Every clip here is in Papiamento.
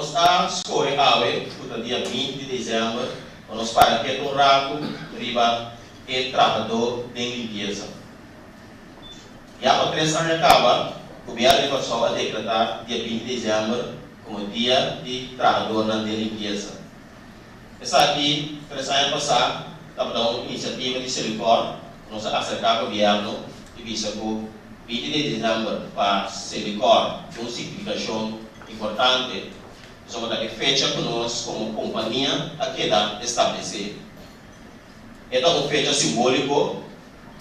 Nos a skohe awe ku ta dia 20 di desèmber pa nos para ketu un ratu riba e trahadó den limpiesa. Ya pa 3 aña kaba, gobièrnu di Kòrsou a dekretá dia 20 di desèmber komo Dia di Trahadónan den Limpiesa. Esaki, 3 aña pasá, tabata un inisiativa di Selikor, nos a aserká gobièrnu i bisa ku 20 di desèmber pa Selikor un signifikashon importante, pasobra e fecha ku nos komo kompania a keda establesé. E ta un fecha simbóliko.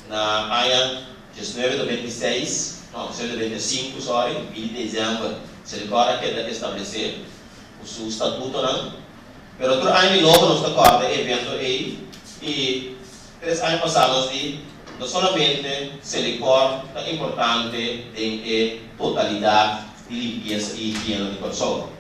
Na aña 1926, no, 1925, sorry, 20 di desèmber, Selikor a keda establesé ku su statutonan. Pero otro aña di nobo nos ta kòrda e evento ei i 3 aña pasá nos di no solamente Selikor ta importante den e totalidat di limpiesa i higiena di Kòrsou.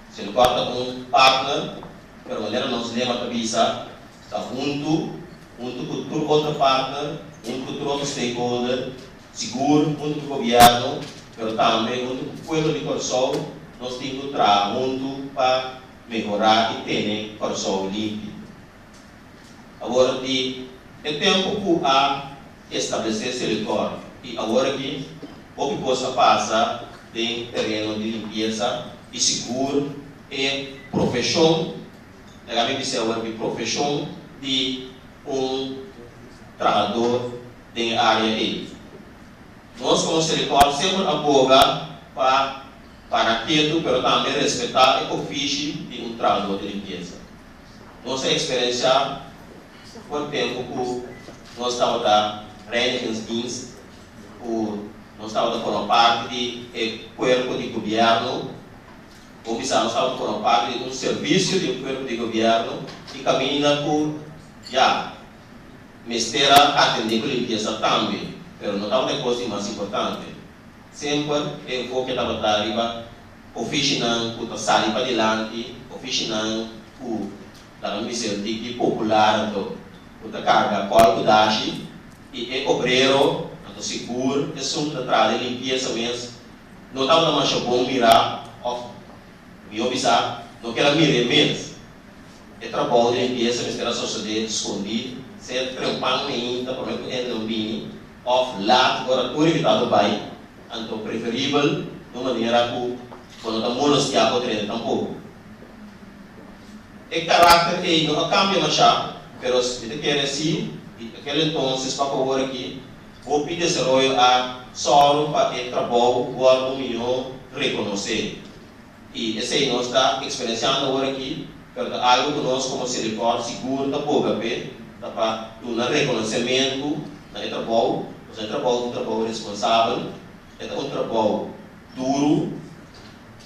Selikor ta un partner, pero manera nos lema ta bisa, ta huntu, huntu ku tur otro partner, huntu ku tur otro stakeholder, sigur huntu ku gobièrnu, pero tambe huntu ku pueblo di Kòrsou, nos tin ku traha huntu pa mehorá i tene Kòrsou limpi. Awor, di e tempu ku a establesé Selikor i awor aki, hopi kos a pasa den tereno di limpiesa i sigur e profeshon, laga mi bisa awor aki, profeshon di un trahadó den e área ei. Nos komo Selikor semper a boga pa para ketu, pero tambe respetá e ofishi di un trahadó di limpiesa. Nos a eksperensiá pa tempu ku nos tabata Reinigingsdienst, ku nos tabata forma parti di e kuerpo di gobièrnu, òf bisa nos tabata forma parti di un servisio di un kuerpo di gobièrnu i kaminda ku ya mester a atendé ku limpiesa tambe, pero no tabata e kos di mas importante. Semper e enfoke tabata riba ofishinan ku ta sali padilanti, ofishinan ku, laga mi bisa, tiki popular anto, ku ta karga kòl ku dashi, i e obrero, anto sigur esun ku ta traha den limpiesa mes, no tabata masha bon mirá òf mihó bisa no ker a mir'é mes. E trabou di limpiesa mester a sosodé skondí, sea trempan mainta promé ku hende no bini òf lat ora tur invitado bai, anto preferibel di un manera ku bo no ta molostiá otro hende tampoko. E karakter ei no a kambia mashá, pero mi ta kere si di akel entonces pa ku awor aki hopi desaroyo a sòru pa e trabou wòrdu mihó rekonosé. I esei nos ta eksperensiando awor aki, pero ta algu ku nos komo Selikor sigur ta boga p'e, ta pa duna rekonosementu na e trabou, pasobra e trabou ta un trabou responsabel, e ta un trabou duru,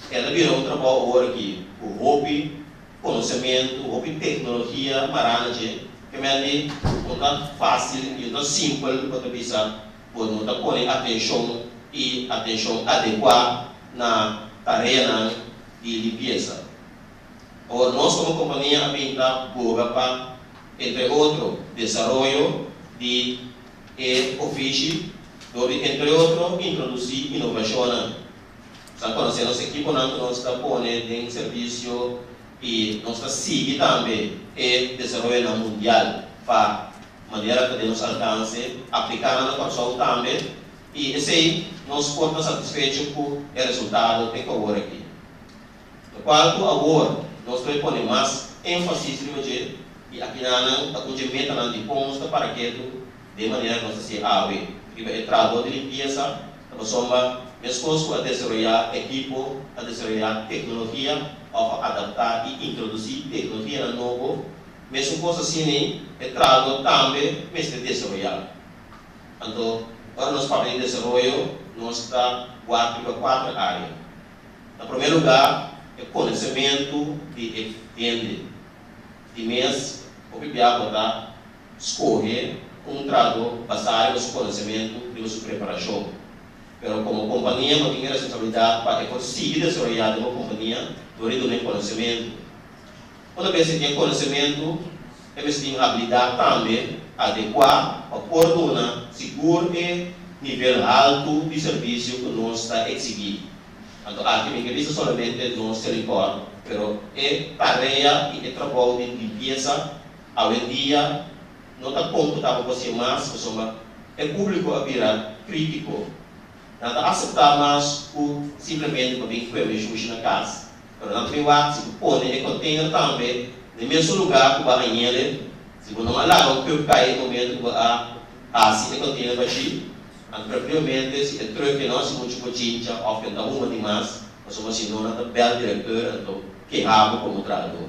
e ta bira un trabou awor aki ku hopi konosementu, hopi teknologia mará na dje, ke men di no ta fásil i no ta simpel pa ta bisa bo no ta pone atenshon i atenshon adekuá na tareanan di limpiesa. Awor nos komo kompania a bin ta boga pa, entre otro, desaroyo di e ofishi dor di, entre otro, introdusí inovashonnan. Sa konosé nos ekiponan ku nos ta pone den servisio i nos ta sigui tambe e desaroyonan mundial pa manera ku den nos alkanse apliká nan na Kòrsou tambe i esei nos por ta satisfecho ku e resultado te ku awor aki. Lokual ku awor nos ta pone mas énfasis riba dje i akinanan ta un dje metanan di kon nos ta para ketu den manera ku nos ta hasié awe riba e trahadó di limpiesa ta pasobra meskos ku a desaroyá ekipo, a desaroyá teknologia òf a adaptá i introdusí teknologianan nobo, mesun kos asina e trahadó tambe mester desaroyá. Anto, ora nos papia di desaroyo, nos ta wak riba kuater área. Na promé lugá, e konosementu di e hende. Di mes, hopi bia bo ta skohe un trahadó basá riba su konosementu, riba su preparashon. Pero komo kompania bo tin e responsabilidat pa e por sigui desaroyá den bo kompania dor di duna e konosementu. Una bes e tin e konosementu, e mester tin habilidat tambe adekuá pa por duna sigur e nivel haltu di servisio ku nos ta eksigí. Anto aki mi ke bisa solamente nos Selikor, pero e tarea i e trabou di limpiesa awendia no ta kon ku tabata hasié mas pasobra e públiko a bira krítiko. Nan ta aseptá mas ku simplemente pa bin kueme shushi na kas, pero nan ta bin wak si bo pone e container tambe den mesun lugá ku bo a hañ'el, si bo no a laga un cup kai e momento ku bo a hasi e container bashí. Anto preferiblemente si e truck no hasi muchu bochincha òf ke no ta huma di mas, pasobra si no nan ta bèl direkteur anto keha bo komo trahadó.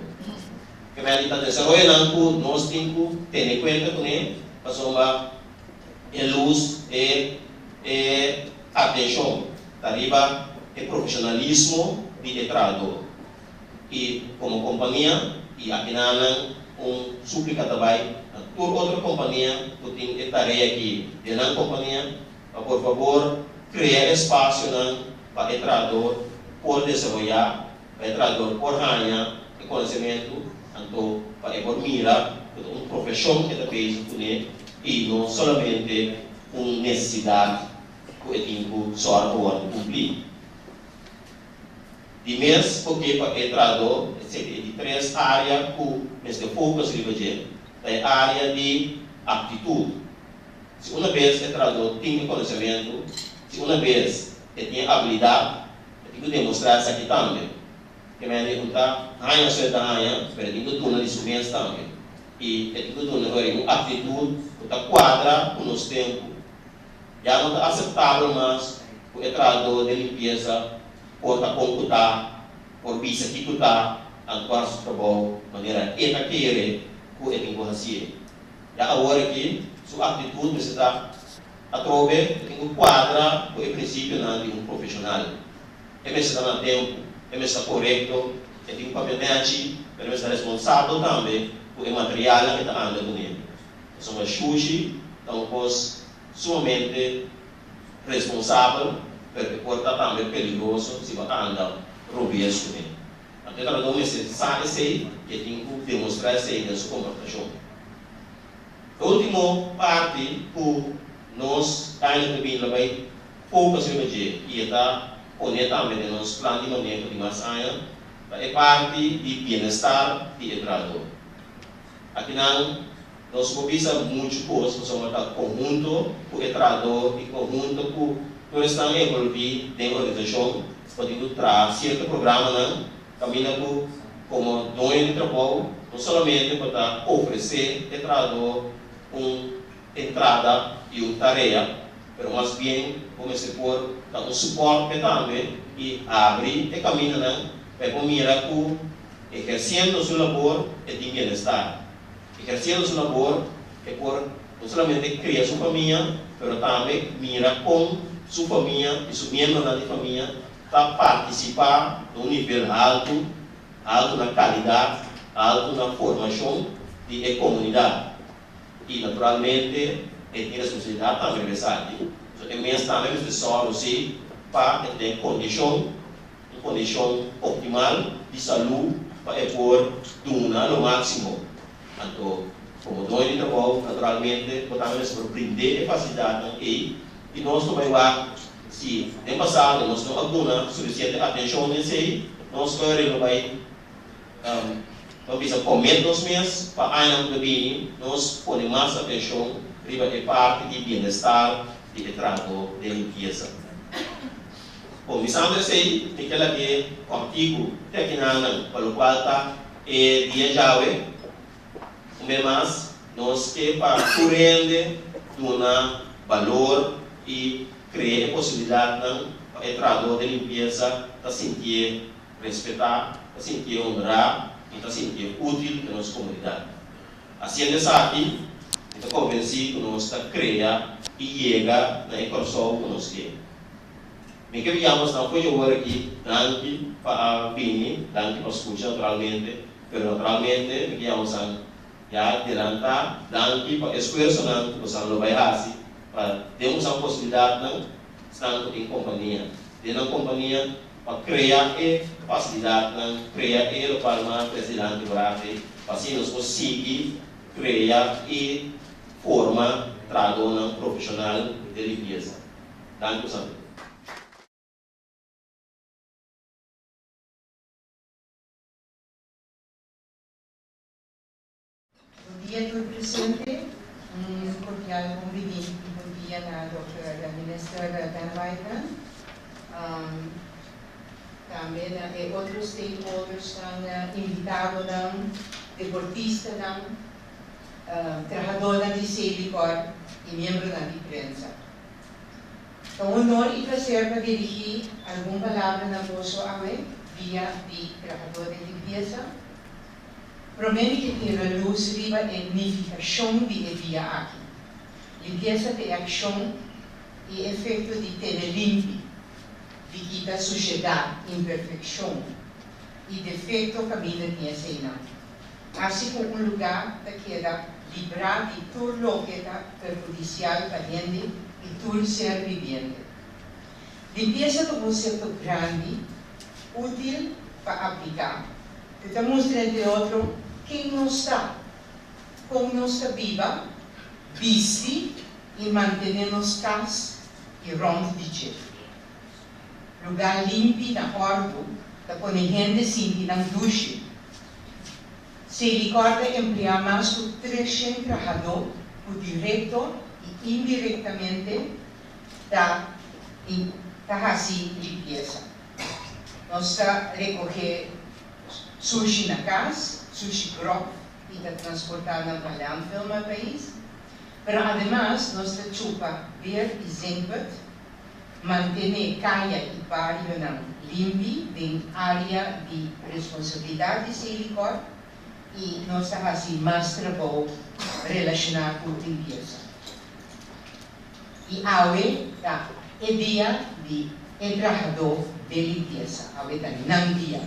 Ke mei di ta desaroyonan ku nos tin ku tene kuenta kuné pasobra e lus, e e atenshon ta riba e profeshonalismo di e trahadó. I komo kompania i akinanan un súplika ta bai na tur otro kompania ku tin e tarea aki den nan kompania pa por fabor krea espasionan pa e trahador por desaroyá, pa e trahador por haña e konosementu, anto pa e por mira ku ta un profeshon e ta bezig kuné i no solamente un nesesidat ku e tin ku sòru pa wòrdu kumplí. Di mes oke pa e trahadó, esei e di tres área ku mester focus riba dje, ta e área di aptitut. Si una bes e trahadó tin e konosementu, si una bes e tin e abilidat, e tin ku demostrá esaki tambe. Ke mende un ta haña so e ta haña, pero e tin ku duna di su mes tambe. I e tin ku duna ora un aktitut ku ta kuadra ku nos tempu. Ya no ta aseptabel mas ku e trahadó den limpiesa por ta kon ku ta, por bisa kiko ta, anto por hasi su trabou manera e ta kere ku e tin ku hasié. Ya awor aki su aktitut mester ta atrobe, e tin ku kuadra ku e prinsipionan di un profeshonal. E mester ta na tempu, e mester ta korekto, e tin ku papia nèchi, pero e mester ta responsabel tambe ku e materialnan e ta anda kuné. Pasobra shushi ta un kos sumamente responsabel, pero e por ta tambe peligroso si bo anda robes kuné. Anto e trabadó mester sa esei i e tin ku demostrá esei den su komportashon. E último parti ku nos aña ku ta bini lo bai focus riba dje i e ta pone tambe den nos plan di maneho di mas aña ta e parti di bienestar di e trabadó. Akinan nos por bisa muchu kos pasobra ta konhunto ku e trahadó i konhunto ku tur esnan envolví den organisashon por tin ku traha sierto programanan kaminda ku komo doño di trabou no solamente bo ta ofresé e trahadó un entrada i un tarea pero mas bien bo mester por ta un supòrt p'e tambe i habri e kamindanan pa e por mira ku Ehersiendo su labor e tin bienestar. Ehersiendo su labor e por no solamente kria su famia, pero tambe mira kon su famia i su miembronan di famia ta partisipá na un nivel haltu, haltu na kalidat, haltu na formashon di e komunidat. I naturalmente e tin responsabilidat tambe riba esaki. So e mes tambe mester sòru si pa e den kondishon. Un kondishon optimal di salú pa e por duna lo máksimo. Anto, komo doño di trabou, naturalmente bo tambe mester por brind'é e fasilidatnan ei i nos lo bai wak si den pasado nos no a duna sufisiente atenshon den esei, nos ora lo bai lo bisa komet nos mes pa añanan ku ta bini nos pone mas atenshon riba e parti di bienestar di e trahadó den limpiesa. Bon, bisando esei, mi ke lag'é kòrtiku te akinanan pa lokual ta e dia djawe. Un bes mas, nos ke pa tur hende duna balor i krea e posibilidatnan pa e trahadó den limpiesa ta sintié respetá, ta sintié honrá i ta sintié útil den nos komunidat. Hasiendo esaki, mi ta konvensí ku nos ta krea i yega na e Kòrsou ku nos ke. Mi ke bia bosnan fo'i awor aki, danki pa a bini, danki pa skucha naturalmente, pero naturalmente mi ke yama bosan ya delantá, danki pa esfuersonan ku bosan lo bai hasi pa den bosan posibilidatnan esnan ku tin kompania, den nan kompania pa krea e fasilidatnan, krea e lokual mas tres dilanti por aki, pa asina nos por sigui krea i forma trahadónan profeshonal den limpiesa. Danki bosan. dia tur presente. Un cordial bon bini y bon dia na Dòkter Minister Ben Whiteman. Tambe na e otro stakeholdersnan, invitadonan, deportistanan, trahadónan di Selikor y miembronan di prensa. Ta un honor y placer pa dirigi algun palabra na boso awe dia di trahadó den limpiesa. Promé mi ke tira lus riba e nifikashon di e dia aki. Limpiesa ta e akshon i efekto di tene limpi, di kita sushedat, imperfekshon i defekto kaminda tin eseinan. Hasi ku un lugá ta keda librá di tur loke ta perhudisial pa hende i tur ser bibiente. Limpiesa ta un konsepto grandi, útil pa apliká. E ta mustra entre otro ken nos ta, kon nos ta biba, bisti i mantené nos kas i rònt di dje. Lugá limpi na òrdu ta pone hende sinti nan dushi. Selikor ta empleá mas ku 300 trahadó ku direkto i indirektamente ta ta hasi limpiesa. Nos ta rekohé sushi na kas, sushi gròf i ta transportá nan pa landfill Malpais. Pero ademas nos ta chupa beer i zinkput, mantené kaya i barionan limpi den área di responsabilidat di Selikor i nos ta hasi mas trabou relashoná ku limpiesa. I awe ta e dia di e trahadó den limpiesa. Awe ta nan dia.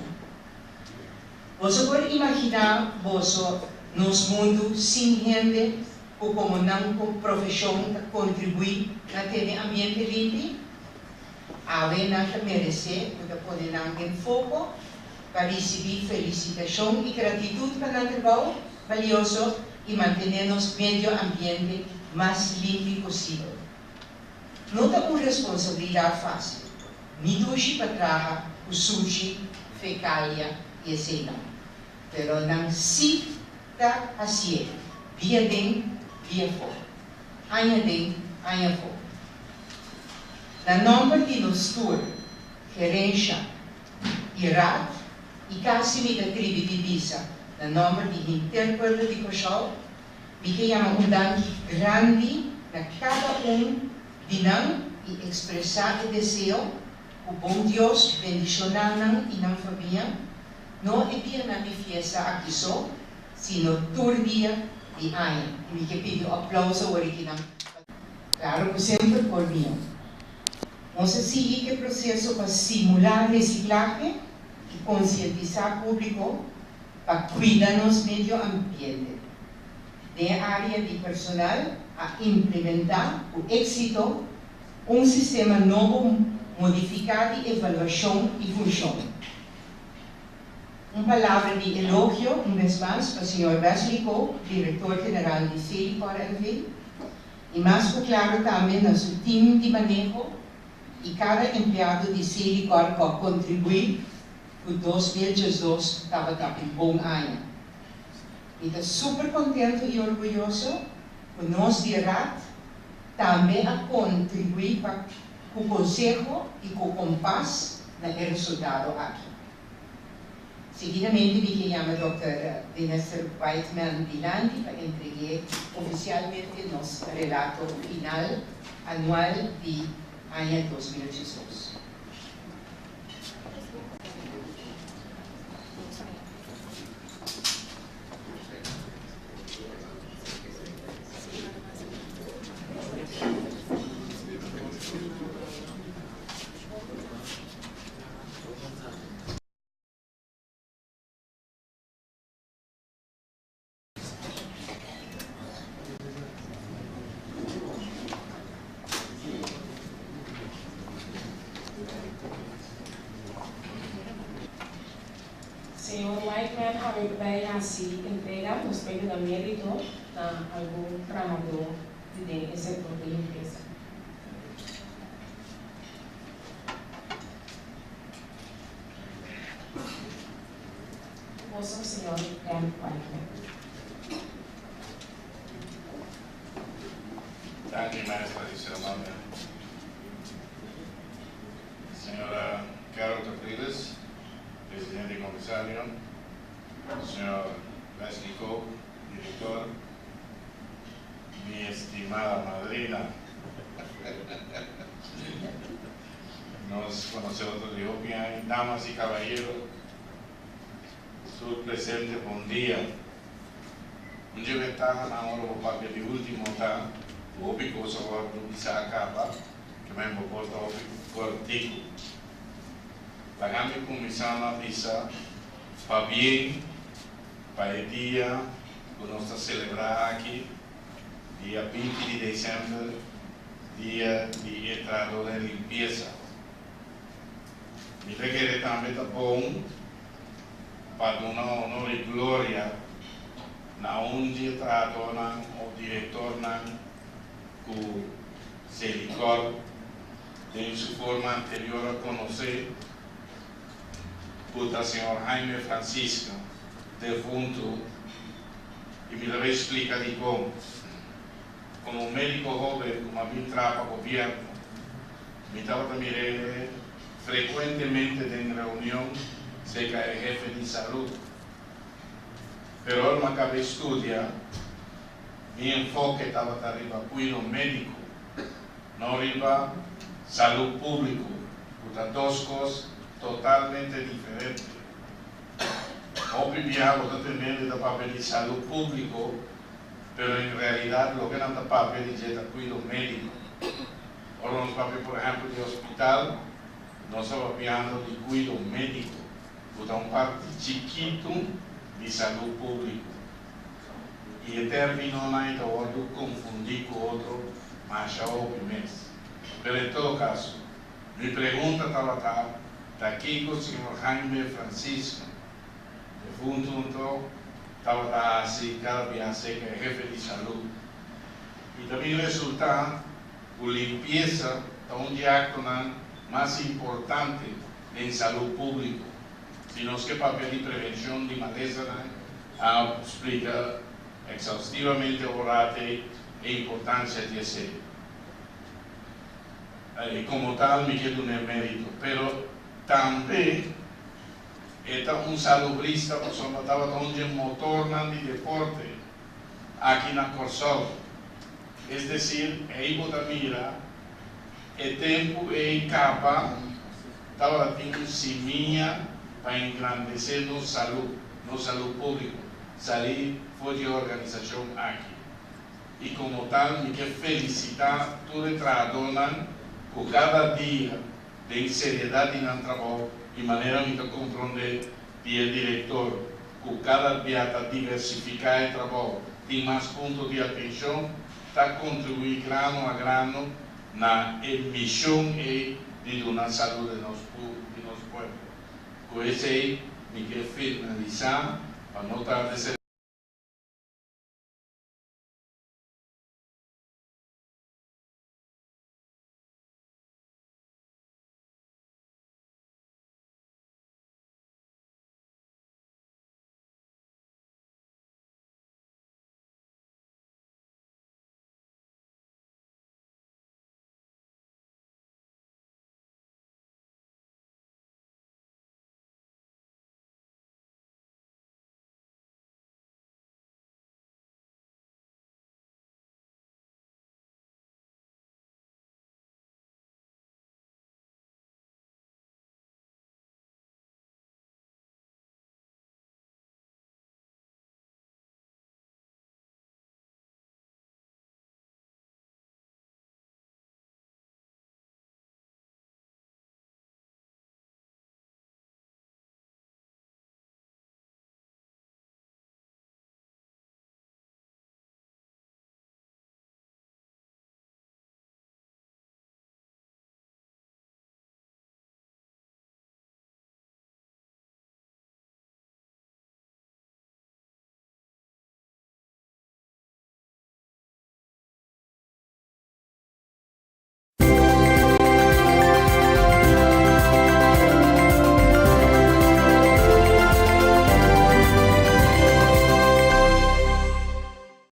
Boso por imaginá boso nos mundu sin hende ku komo nan profeshon ta kontribuí na tene ambiente limpi? Awe nan ta meresé ku ta pone nan den foko pa risibí felisitashon i gratitut pa nan trabou balioso i mantené nos medio ambiente mas limpi posibel. No ta un responsabilidat fásil, ni dushi pa traha ku sushi, fekalia i eseinan, pero nan sí ta hasié, dia den, dia afó, aña den, aña afó. Na nòmber di nos tur, gerensha i raad, i kasi mi ta tribi di bisa na nòmber di henter pueblo di Kòrsou, mi ke yama un danki grandi na kada un di nan i ekspresá e deseo ku bon Dios bendishoná nan i nan famia, no e dianan di fiesta aki so, sino tur dia di aña. I mi ke pidi un aplouso awor aki nan pa. Klaro ku semper por mihó. Nos a sigui ku e proseso pa simulá resiklahe i konsientisá públiko pa kuida nos medio ambiente. Den e área di personal a implementá ku éksito un sistema nobo modifiká di evaluashon i funshon. Un palabra di elogio un bes mas pa señor Wesley Koop, direktor general di Selikor NV. I mas ku klaro tambe na su tim di maneho i kada empleado di Selikor ku a kontribuí ku 2012 tabata un bon aña. Mi ta super kontentu i orguyoso ku nos di Raad tambe a kontribuí pa ku konseho i ku kompas na e resultado aki. Seguidamente mi ke yama Dòkter Minister Whiteman dilanti pa entreg'é ofisialmente nos relato final anual di aña 2012. Señor Whiteman awe ta bay haci entrega, nos bay duna merito na algun trahador di den e sector di limpieza. Boso, señor Dan Whiteman. Orden. Señora Carol Capriles, presidente y comisario, señor Leslie Cope, director, mi estimada madrina, nos conocemos de Opia, damas y caballeros, tur presente, bon dia. Un di e bentahanan ora bo papia di último ta ku hopi kos a wòrdu bisá a kaba, ke men bo por ta hopi kòrtiku. Laga mi kuminsá na bisa pabien pa e dia ku nos ta selebrá aki, dia 20 di desèmber, dia di e trahadó den limpiesa. Mi ta kere tambe ta bon pa duna honor i gloria na un di e trahadónan òf direktornan ku Selikor den su forma anterior a konosé, ku ta señor Jaime Francisca, defuntu, i mi ta bai splika dikon. Komo médiko hóben ku mi a bin traha pa gobièrnu, mi tabata mir'é frekuentemente den reunion serka e hefe di salú. Pero ora mi a kaba e studia, mi enfoke tabata riba kuido médiko, no riba salú públiko, ku ta dos kos totalmente diferente. Hopi biaha bo ta tende hende ta papia di salú públiko, pero en realidat loke nan ta papia di dje ta kuido médiko. Ora nos papia por ehèmpel di hospital, nos ta papiando di kuido médiko, ku ta un parti chikitu di salú públiko. I e términonan ei ta wòrdu konfundí ku otro masha hopi mes. Pero en todo kaso, mi pregunta tabata ta kiko señor Jaime Francisco, defuntu anto, tabata hasi kada biaha serka e hefe di salú. I ta bin resultá ku limpiesa ta un di e aktonan mas importante den salú públiko. Si nos ke papia di prevenshon di malesanan, a splika eksaustivamente orate e importansia di esei. I komo tal mi ke dun'é mérito. Pero tambe e ta un salubrista pasobra tabata un di e motornan di deporte aki na Kòrsou. Es desir, ei bo ta mira e tempu ei kaba tabata tin un simia pa engrandesé nos salú, nos salú públiko, salí for di e organisashon aki. I komo tal mi ke felisitá tur e trahadónan ku kada dia den seriedat di nan trabou i manera mi ta komprondé di e direktor ku kada bia ta diversifiká e trabou, tin mas punto di atenshon, ta kontribuí grano a grano na e mishon ei di duna salú den nos di nos pueblo. Ku esei mi ke finalisá pa no tarda e.